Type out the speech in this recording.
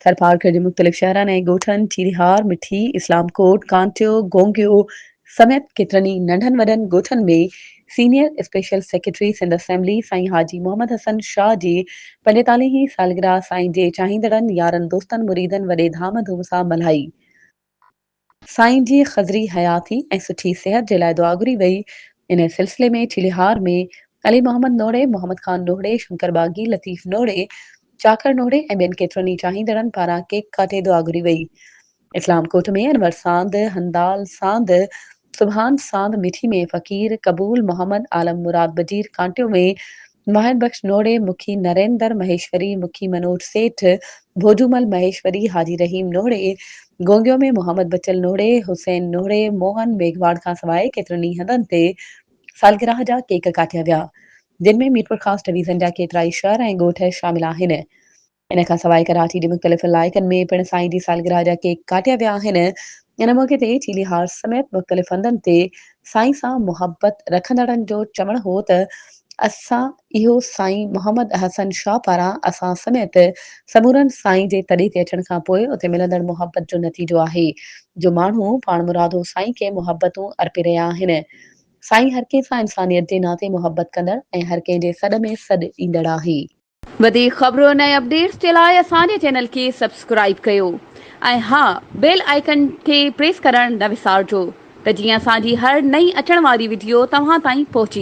ٿرپارڪر جي مختلف شهرن ۽ ڳوٺن چيريهار، مٺي، اسلام ڪوٽ، ڪانٽيو، گونگيو سميت ڪيترن ئي ننڍن وڏن ڳوٺن ۾ senior special secretary Sindh assembly سائين حاجي محمد حسن شاهه جي پنجيتاليهين سالگرهه سائين جي چاهيندڙن يارن دوستن مريدن وڏي ڌام ڌوم سان ملهائي. سائين جي خضري حياتي ۽ سٺي صحت جي لاء دعا گهري وئي. ان سلسلي ۾ چيليهار ۾ علي محمد نوڙي، محمد خان نوڙي، شنڪر باغي، لطيف نوڙي، چاڪر نوڙي ۽ ٻين ڪيترن ئي چاهيندڙن پاران ڪيڪ ڪاٽي دعا گهري وئي. اسلام ڪوٽ ۾ انور ساند، هندال ساند، سبحان ساند، مٺي ۾ فقير قبول محمد، عالم مراد بجير، ڪانٽيو ۾ واحد بخش نوڙي، مکي نريندر مهيشوري، مکي منوج سيٺ، ڀوجومل مهيشوري، حاجي رحيم نوڙي، گونگيو ۾ محمد بچل نوڙي، حسين نوڙي، موهن ميگهواڙ کانسواء ڪيترن ئي هنڌن تي سالگرهه جا ڪيڪ ڪاٽيا ويا، جن ۾ ميرپورخاص ڊويزن جا ڪيترائي شهر ۽ ڳوٺ شامل آهن. ان کان سواء ڪراچي جي مختلف علائقن ۾ پڻ سائين جي سالگرهه جا ڪيڪ ڪاٽيا ويا آهن. ان موقعي تي چيليهار سميت مختلف هنڌن تي سائين سان محبت رکندڙن جو چوڻ هو ته اسان اهو سائين محمد حسن شاهه پاران اسان سميت سمورن سائين جي تڏي تي اچڻ کان پوء اتي ملندڙ محبت جو نتيجو آهي جو ماڻهو پاڻمرادو سائين کي محبتون ارپي رهيا آهن. سائين هر ڪنهن سان انسانيت جي ناتي محبت ڪندڙ ۽ هر ڪنهن جي سڏ ۾ سڏ ڏيندڙ آهي. وڌيڪ خبرن ۽ اپڊيٽس جي لاء اسان جي چينل کي سبسڪرائيب ڪيو ۽ ها بيل آئيڪن کي پريس ڪرڻ نه وسارجو ته جيئن اسان جي هر نئين اچڻ واري وڊيو توهان تائين پهچي.